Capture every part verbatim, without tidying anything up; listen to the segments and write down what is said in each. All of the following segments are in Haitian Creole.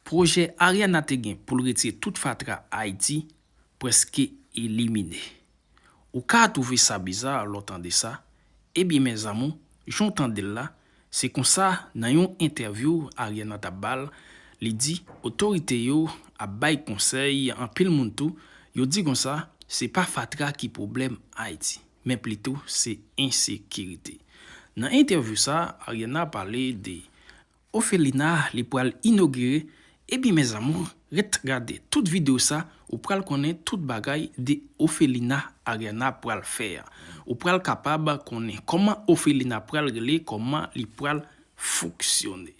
Pwojè Ariana te gen pou l retire tout fatra Ayiti prèske elimine. Ou ka twouve sa biza lè w tande sa? Ebyen, mèzamou, jan w tande l la, se konsa, nan yon entèvyou Ariana t ap ba l, li di otorite yo ap bay konsèy anpil moun tou, yo di konsa, se pa fatra ki pwoblèm Ayiti, men plito se ensekirite. Nan entèvyou sa, Ariana pale de ofelina li pral inogire, ebyen mèzamou, ret gade tout videyo sa, ou pral konnen tout bagay de ofelina Ariana pral fè a. Ou pral kapab konnen kòman ofelina pral rele, kòman li pral fonksyone.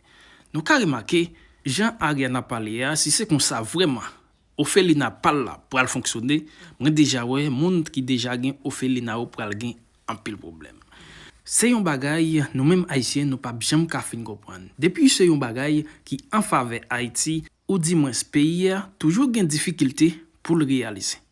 Nou ka remake, jan Ariana pale a, si se konsa vrèman ofelina pa l la pral fonksyone, mwen deja wè moun ki deja gen ofelina yo pral gen anpil pwoblèm. Se yon bagay nou menm Ayisyen nou p ap janm ka fin konprann. Depi se yon bagay ki an favè Ayiti, oudimwens peyi a, toujou gen difikilte pou l reyalize.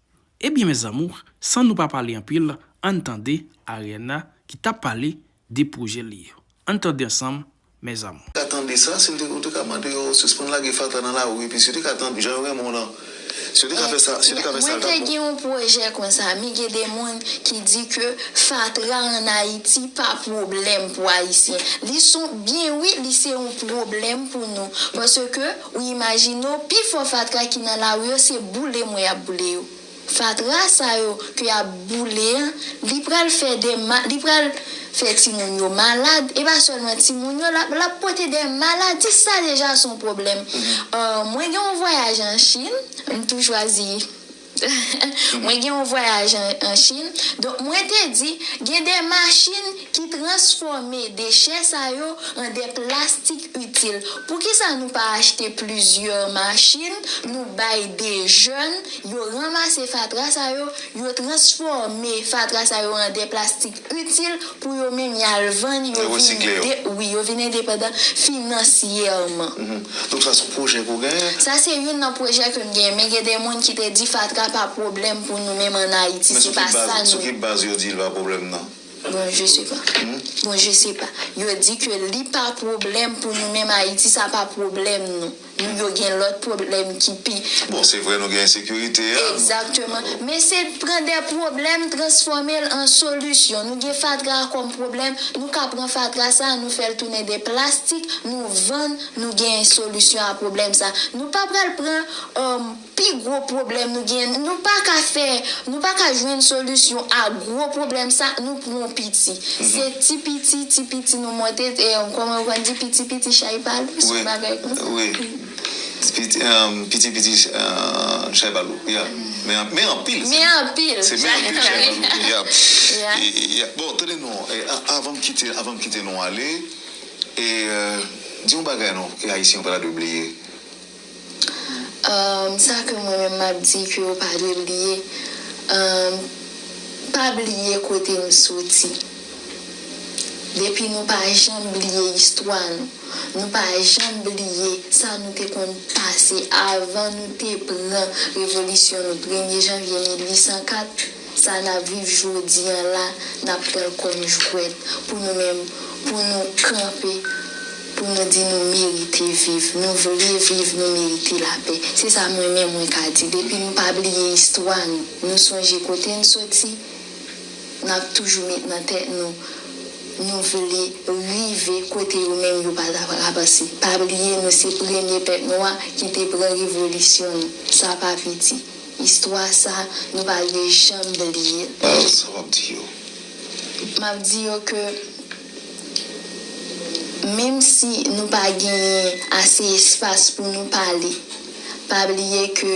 Ebyen, mèzamou, san nou pa pale anpil, ann tande Ariana ki t ap pale de pwojè li yo. Ann tande ansanm, mèzamou. Ka tande sa, si l te, ou te ka mande yo sispann lage fatra nan lari, epi si yo te ka tande, jan yo renmen w lan, si yo te ka fè sa, si yo te ka fè sa, l t ap bon. Mwen te gen yon pwojè konsa, men gen de moun ki di ke fatra ann Ayiti pa pwoblèm pou Ayisyen. Li se yon, byen wi, li se yon pwoblèm pou nou. Paske, ou imajine w, pifò fatra ki nan lari yo, se boule m wè y ap boule yo. Fatra sa yo ke y ap boule an, li pral fè de ma-, li pral fè timoun yo malad, e pa sèlman timoun yo, l ap, l ap pote de maladi, sa deja se yon pwoblèm. Euh, mwen gen yon vwayaj an Chin, m tou chwazi. Mwen gen yon vwayaj an, an Chin, donk mwen te di, gen de machin ki transfòme dechè sa yo an de plastik itil. Poukisa nou pa achte plizyè machin, nou bay de jèn, yo ranmase fatra sa yo, yo transfòme fatra sa yo an de plastik itil pou yo menm y al vann, yo vin de-, wi, yo vin endepandan finansyèman. Donk sa se yon pwojè ke w genyen? Sa se youn nan pwojè ke m genyen, men gen de moun ki te di fatra pa pwoblèm pou nou menm an Ayiti, se pa sa nou. Men sou ki baz, sou ki baz yo di l pa pwoblèm nan? Bon, je sais pas. Bon, je sais pas. Yo di ke li pa pwoblèm pou nou menm Ayiti, sa pa pwoblèm nou. Nou yo gen lòt pwoblèm ki pi. Bon, se vre, nou gen ensekirite a. Egzakteman. Men se pran de pwoblèm, transfòme l an solisyon. Nou gen fatra a kòm pwoblèm, nou ka pran fatra sa, nou fè l tounen de plastik, nou vann, nou gen solisyon a pwoblèm sa. Nou pa pral pran, um, pi gwo pwoblèm nou gen, nou pa ka fè, nou pa ka jwenn solisyon a gwo pwoblèm sa, nou pran piti. Se ti piti, ti piti nou monte, e, kòman yo konn di, piti piti chay pa lou, se yon bagay konsa. Wi. Piti, um, piti piti, uh, chay pa lou, yeah. Men, men anpil. Men anpil. Se men anpil chay pa lou, yeah. Yeah. E, yeah. Bon, tande non, e, a-, avan m kite, avan m kite nou ale, e, euh, di yon bagay non, ke Ayisyen yo pa ta dwe bliye. Sa ke mwen menm m ap di ke yo pa dwe bliye, pa bliye kote n soti. Depi nou pa janm bliye istwa nou, nou pa janm bliye sa nou te konn pase avan nou te pran revolisyon nou premye janvye mil uit san kat. Sa n ap viv jodi a la, n ap pran l kòm jwèt pou nou menm, pou nou kanpe, pou nou di nou merite viv, nou vle viv, nou merite lapè. Se sa mwen menm mwen ka di. Depi nou pa bliye istwa nou, nou sonje kote n soti, n ap toujou met nan tèt nou, nou vle rive kote yo menm yo pa ta ka panse. Pa bliye nou se premye pèp nwa ki te pran revolisyon nou. Sa pa piti. Istwa sa, nou pa dwe janm bliye l. Sa w ap di yo? M ap di yo ke menm si nou pa genyen ase espas pou nou pale, pa bliye ke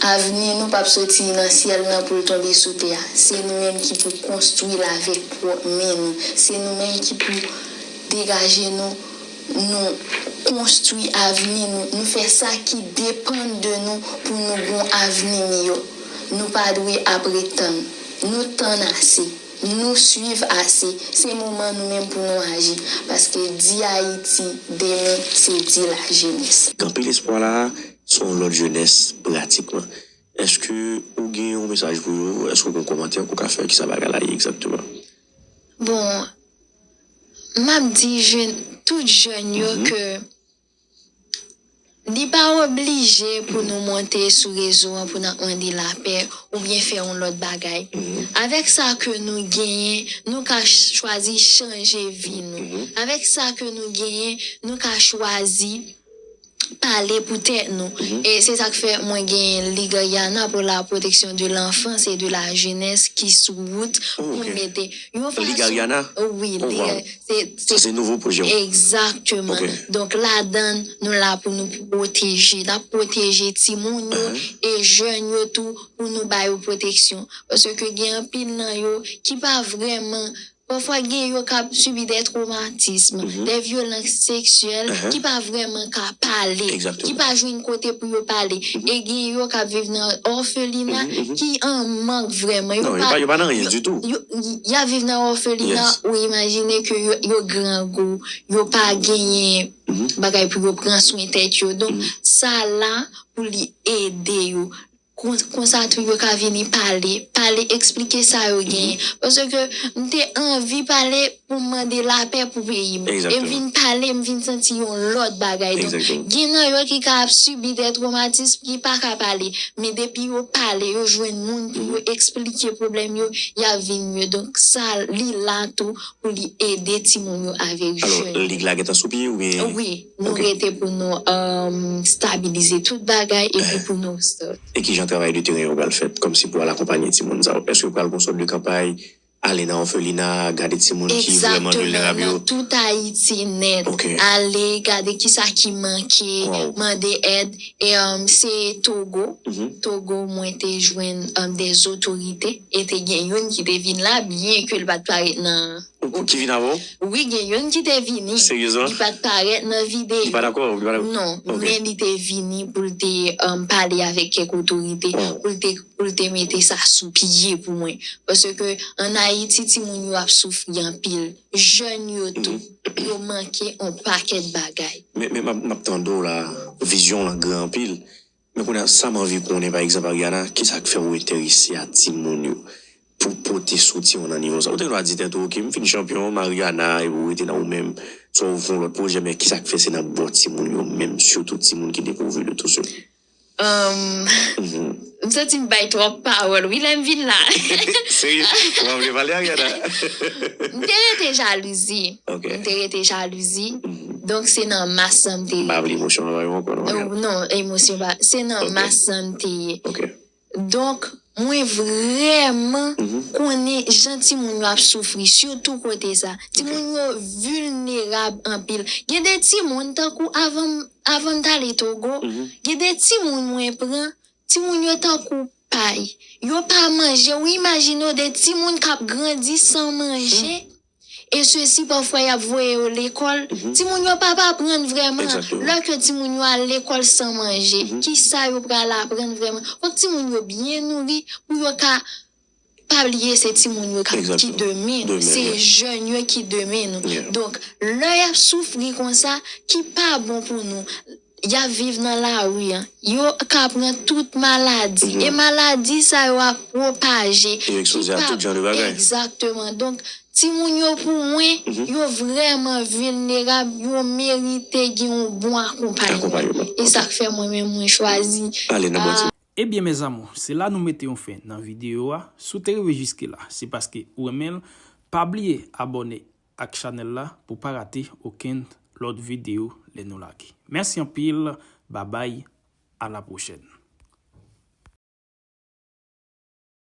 avni nou p ap soti nan syèl nan pou l tonbe sou tè a. Se nou menm ki pou konstwi l avèk pwòp men nou. Se nou menm ki pou degaje nou, nou konstwi avni nou, nou fè sa ki depann de nou pou nou gon avni miyò. Nou pa dwe ap ret tann. Nou tann ase. Nou swiv ase. Se moman nou menm pou nou aji. Paske di Ayiti demen, se di lajenès. Kanpe lespwa la, se yon lòt jenès pratikman. Èske ou gen yon mesaj pou yo? Èske ou gen yon kòmantè ke w ka fè? Kisa bagay la ye egzakteman? Bon, m ap di jèn, tout jèn yo ke Li pa oblije pou nou monte sou rezo an pou n ap mande lapè oubyen fè yon lòt bagay. Avèk sa ke nou genyen, nou ka ch- chwazi chanje vi nou. Avèk sa ke nou genyen, nou ka chwazi pale pou tèt nou. E se sa k fè mwen genyen Ligue Ariana pour la protection de l'enfance et de la jeunesse ki sou wout pou mete yon fason. Ligue Ariana? Wi, se, se nouvo pwojè. Egzakteman. Donk, ladan, nou la pou nou pwoteje. N ap pwoteje timoun yo e jèn yo tou pou nou ba yo pwoteksyon. Paske gen anpil nan yo ki pa vrèman Pafwa gen yo k ap sibi de twomatism, de vyolans seksyèl ki pa vrèman ka pale, ki pa jwenn kote pou yo pale. E gen yo k ap viv nan òfelina ki an mank vrèman. Yo pa, yo pa nan anyen ditou. Yo, y ap viv nan òfelina, ou imajine ke yo, yo grangou, yo pa genyen bagay pou yo pran swen tèt yo. Donk, sa la pou li ede yo. Kon- konsa tou yo ka vini pale, pale, eksplike sa yo genyen. Paske m te anvi pale pou m mande lapè pou peyi m. E m vin pale, m vin santi yon lòt bagay. Donk, gen nan yo ki ka ap sibi de twomatism, ki pa ka pale. Men depi yo pale, yo jwenn moun pou yo eksplike pwoblèm yo, y ap vin mye. Donk, sa li la tou pou li ede timoun yo avèk jèn. Alò, lig la gentan sou pye oubyen? Wi, nou rete pou nou um, stabilize tout bagay epi pou nou start. E kijan travay de teren yo pral fèt kòmsi pou al akonpanye timoun sa yo? Èske pral gon sòt de kanpay, ale nan òfelina, gade timoun ki vrèman vilnerab yo? Nan tout Ayiti nèt. Ale gade kisa ki manke, mande èd. E um, se Togo. Togo, mwen te jwenn um, de zotorite. E te gen youn ki te vin la, byen ke l pa t parèt nan Ou ki vin avè w? Wi, gen youn ki te vini. Seryezman? Li pa t parèt nan videyo. Li pa dakò? Li pa dakò? Non, men li te vini pou l te um, pale avèk kèk otorite, pou l te, pou l te mete sa sou pye pou mwen. Paske ann Ayiti, timoun yo ap soufri anpil. Jèn yo tou, yo manke yon pakèt bagay. Men, men m ap, m ap tande w la, vizyon w lan gran anpil. Men kounye a, sa m anvi konnen, pa egzanp, Ariana, kisa k fè ou enterese a timoun yo pou pote soutyen w nan nivo sa? Ou te gen dwa di tèt ou, "Oke, m fin chanpyon, m Ariana," epi ou rete nan ou menm, swa ou fè yon lòt pwojè, men kisa k fè se nan bò timoun yo menm, sitou timoun ki depourvu de tout se? Um, m santi m bay twòp pawòl, wi, lè m vin la. Serye? Ou pa vle pale, Ariana? M te rete jalouzi. M te rete jalouzi. Donk, se nan mas lan m te ye. M pa vle emosyon an ba yo ankò, non, Ariana. Non, emosyon pa. Se nan mas lan m te ye. Donk, mwen vrèman konnen jan timoun yo ap soufri, sitou kote sa. Timoun yo vilnerab anpil. Gen de timoun, tankou avan m, avan m t ale Togo, gen de timoun mwen pran, timoun yo tankou pay. Yo pa manje. Ou imajine w de timoun k ap grandi san manje? E sesi, pafwa, y ap voye yo lekòl. Timoun yo p ap aprann vrèman. Lè ke timoun yo al lekòl san manje, kisa yo pral aprann vrèman? Fòk timoun yo byen nouri pou yo ka pa bliye se timoun yo k ap, ki demen nou. Se jèn yo ki demen nou. Donk, lè y ap soufri konsa, ki pa bon pou nou. Y ap viv nan lari an. Yo ka pran tout maladi. E maladi sa yo ap pwopaje. Yo ekspoze a tout jan de bagay. Egzakteman. Donk, timoun yo pou mwen, yo vrèman vilnerab, yo merite gen yon bon akonpayman. E sa k fè mwen menm mwen chwazi ale nan bò timoun. Ebyen, mes amours, se la nou mete yon fen nan videyo a. Si w te rive jiske la, se paske ou renmen l. Pa bliye abòne ak chanèl la pou pa rate okenn lòt videyo lè nou lage. Mèsi anpil, babay, a la pwochèn.